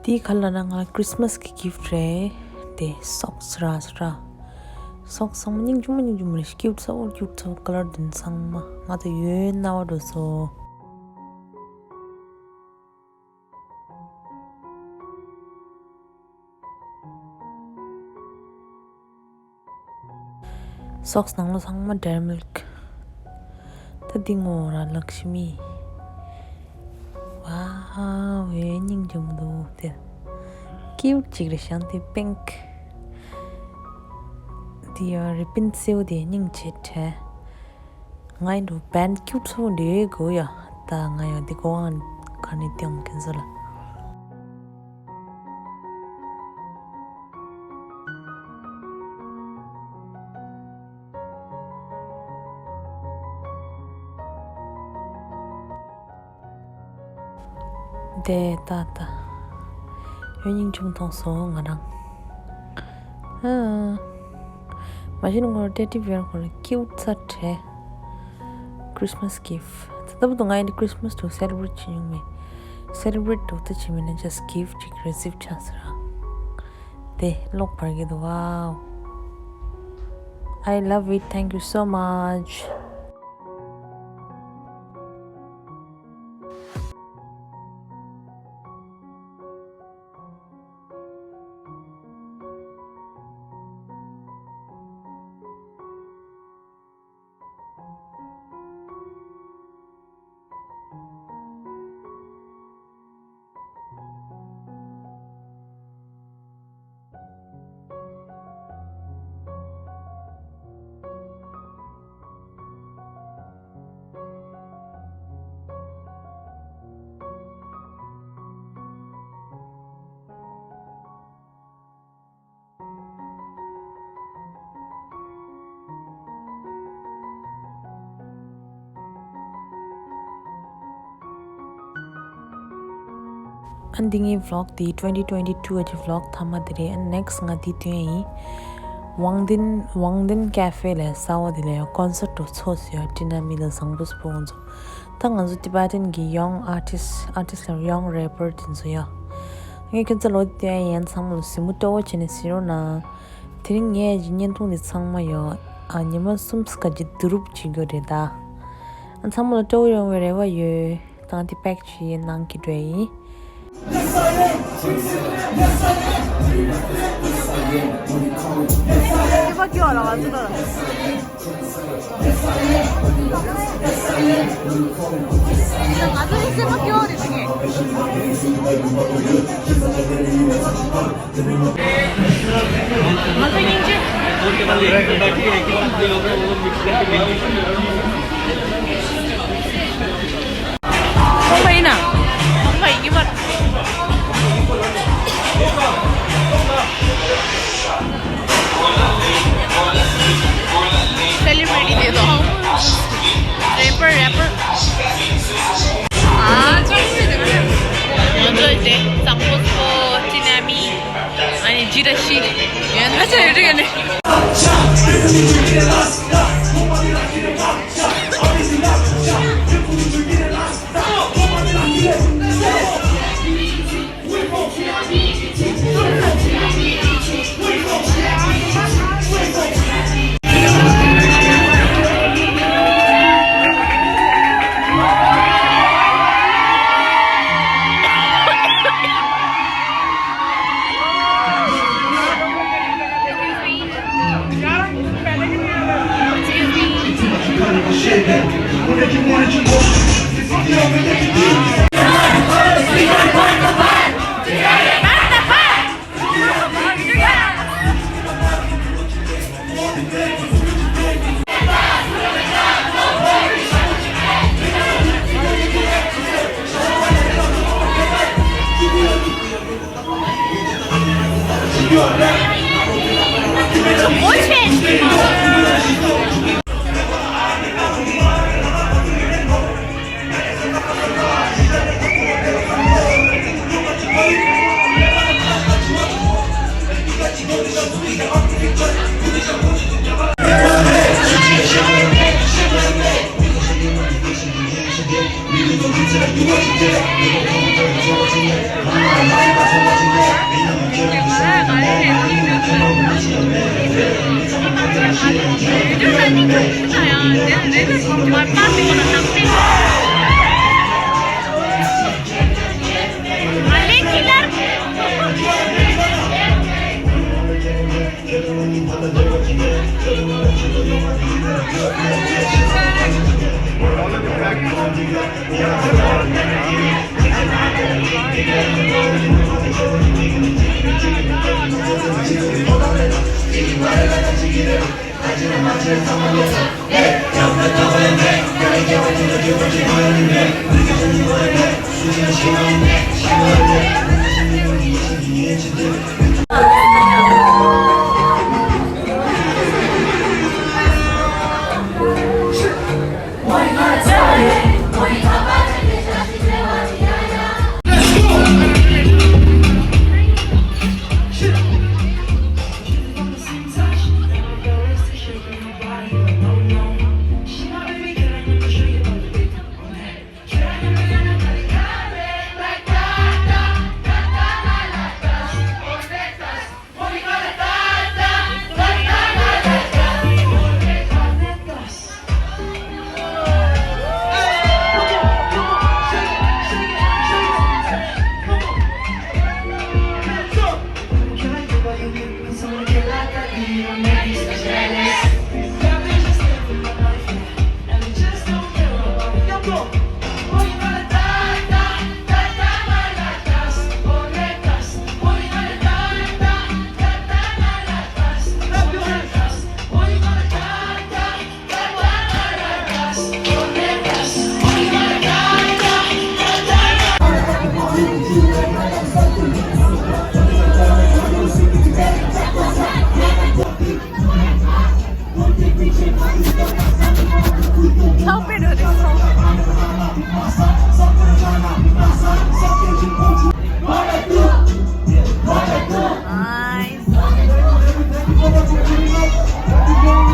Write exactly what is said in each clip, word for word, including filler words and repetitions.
དེའི་ཁ་ལ་ན་ང་ཁྲིས་མས་གི་གིཕ་རེད། དེ་སོག་སི་ར་སི་ར། སོག་སི་ཚང་མ་སྙིང་རྗེ་མོ་སྙིང་རྗེ་མོ་རེད། ཀིའུ་ཊི་ཚ་བོ་ཀིའུ་ཊི་ཚ་བོ། ཀ་ལར་དེ་ཚང་མ་ང་ད་ཡོད་ན་བ་འགྲོ་སོ། སོག་སི་ནང་ལོ་ཚང་མ་ཌེ་རི་མིལཀ། ད་འདི་ངོ་ར་ལག་ཤི་མི། ཝའོ། ཡོད་སྙིང་རྗེ་མོ་འདུག་དེ། ཀིའུ་ཊི་ཅིག་རེད་ཤག་དེ་པིང་ཀི། འདི་ཡ་རི་པིན་སེའུ་དེ་སྙིང་རྗེ་དྲན། ང་ཡིན་འགྲོ་བན་ཀིའུ་ཊི་ཚོ་འདྲེ་དགོས་ཡ། ད་ང་ཡ་འདི་གོ་ཨང་ག་ནས་སྟེང་ཁན་སོ་ལ། དེ་ད་ད། ཡོད་སྙིང་རྗེ་མོ་མཐོང་སོང་ང་རང་། ཨ། མ་གཞི་ནས་ཁོ་ར་ཊེ་ཌི་བི་ཡར་ཁོ་ར་ཀིའུ་ཊི་ཚ་དྲན། ཁྲིས་མས་གིཕ། ད་ལྟ་བར་དུ་ང་ཡིན་ན་ཁྲིས་མས་དུ་སེ་ལི་བྲེ་ཊི་བྱེད་མྱོང་མེད། སེ་ལི་བྲེ་ཊི་འདུག་ད་བྱེད་མིན་ན་ཇ་སི་ཊི་གིཕ་ཅིག་རི་སིབ་བྱ་ཟེར་ར། དེ་ལོག་པར་གི་འདུག་ཝའོ། I love it. Thank you so much. ཨ་འདི་ངའི་ཝི་ལོག་དེ་twenty twenty two གི་ཝི་ལོག་མཐའ་མ་དེ་རེད། ཨ་ནེག་སི་ང་འདི་སྟོན་ཡིན། དབང་ལྡན་དབང་ལྡན་ཀེ་ཧྥེ་ལ་གསར་པ་དེ་ལ་ཡང་ཀོན་སར་ཊི་འདྲ་ཚོགས་སོང་ཡ། ཊི་ན་མི་དང་བཟང་པོ་སྤོ་བོ་ཚོ། ད་ང་ཚོ་ཊི་བེ་ཊན་གྱི་ཡོང་ཨར་ཊིསི་ཊི་ཨར་ཊིསི་ཊི་ལ་ཡོང་རེ་པར་དེ་ཚོ་ཡ། ངས་ཁྱོད་ཚོ་ལོ་དེ་ཡན་ཚང་མ་ལ་གཟིགས་མོ་སྤྲོ་བོ་བྱས་ནས་གཟིགས་རོགས་གནང་། དེ་རིང་ངས་ཀྱི་བརྙན་ཐུང་འདི་ཚང་མ་ཡོད། ཨ་ཉི་མ་གསུམ་ཙམ་གྱི་བསྡུ་རུབ་བྱེད་རྒྱུ་རེད་ད། ཨ་ཚང་མ་ལ་སྤྲོ་བོ་ཡོང་བའི་རེ་བ་ཡོད། དང་དེ་པེག་བྱས་ནང་གི་འགྲོ་ཡིན། ཁོང་པ་ཡིན་ན། ཁོང་པ་ཡིན་གྱི་མ་རེད། སེ་ལི་བྷི་རི་ཊི་དེ་དང་། རེ་པར་རེ་པར། ཨ་ཅག་ཅག་ཅག་ང་ཚོ་དེ་བཟང་པོ་སོ་ཅི་ན་མི། ཨ་ནི་ཇི་ར་ཤི། ཡོད་ན་ཆ་ཡོད་རིགས་ནི།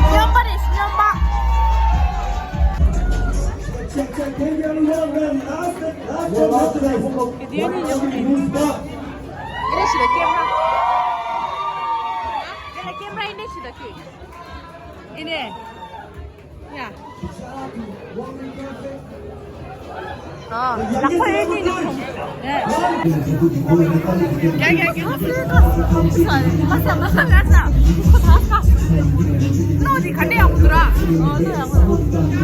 སྨྱོན་པ་རེད། སྨྱོན་པ། དེ་ནི་ཉོ་གི་མིན། ཨེ་རེ་ཞིག་ལ་ཀེམ་ར། ཨེ་རེ་ཀེམ་ར་ཨེ་རེ་ཞིག་ལ་ཀེམ། ཨེ་རེ། ཡ། ཨ། ལག་པ་ཨེ་ནི་ཉོ་གི་མིན། ཡ་ཡ་ཡ། ཁོ་ཚོས་ཁོ་ཚོས་ཁོ་ཚོས་ཁོ་ཚོས་ཁོ་ཚོས། ནོ་དེ་ག་འདྲ་ཡག་པོ་འདུག་ར། ཨ་ནོ་ཡག་པོ་འདུག་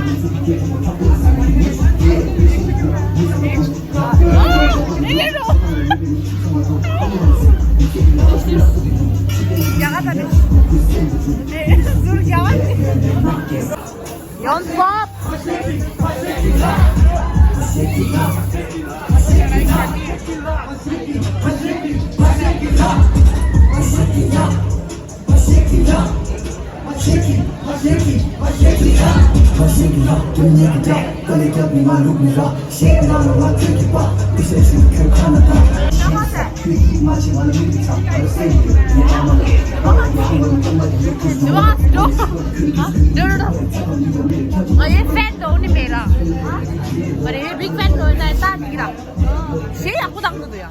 ཨ་ཡེ་ཕེན་དོ་ནི་མེ་ར། ཨ་རེ་བིག་ཕེན་དོ་ནི་ད་ནི་ར། ཞེ་ཡག་པོ་དང་ནི་དུ་ཡ།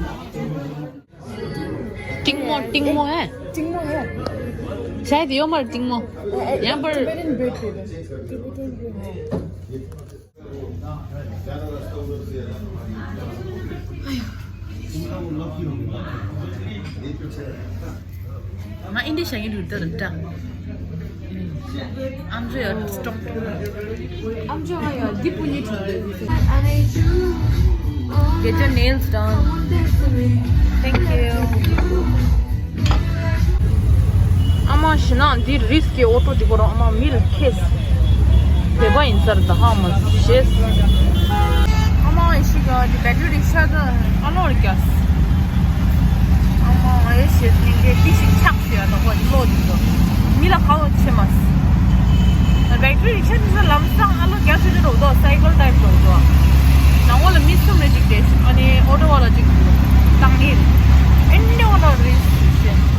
ཏིང་མོ་ཏིང་མོ་ཧེ། ཏིང་མོ་ཧེ། ཤ་ཡི་ཡོད་མར་ཏིང་མོ། ཡང་པར། Tibetan bread Tibetan bread. ང་ཨིན་ཌི་ཤ་ཡིན་རུ་ད་རུ་ད། I'm sure you're strong. I'm sure you're deeply knitted. Get your nails done. Thank you. ཨ་མ་ཞི་ན་འདི་རིས་ཀྱི་ཨོ་ཊོ་འདི་གོ་རང་ཨ་མ་མི་ལ་ཁེས། དེ་བ་ཡིན་སར་ད་ཧ་མ་ཤེས། ཨ་མ་ཡེ་ཤི་ག་འདི་བེ་ཊི་རི་རིག་ཤ་ད་ཨ་ལོ་རི་ཀྱ། ཨ་མ་ང་ཡེ་ཤེས་ནི་གེ་ཏི་ཞིག་ཆགས་ཤི་ཡ་ད་གོ་ལོ་འདི་ཚོ་མི་ལ་ཁ་ལོ་ཆེ་མ། བེ་ཊི་རི་རིག་ཤ་འདི་ཚོ་ལམ་སང་ཨ་ལོ་རྒྱ་ཆུ་ཆུ་རོ་དོ་སའི་ཀལ་ཊའིབ་རོ་དོ། ནང་ལོ་ལ་མི་གསུམ་རེ་ཅིག་དེ་ཨ་ནི་ཨོ་ཊོ་བ་ལ་ཅིག་བཏང་ནི་རེད། ཨེ་འདྲ་བ་ལ་རེད་ཤེས།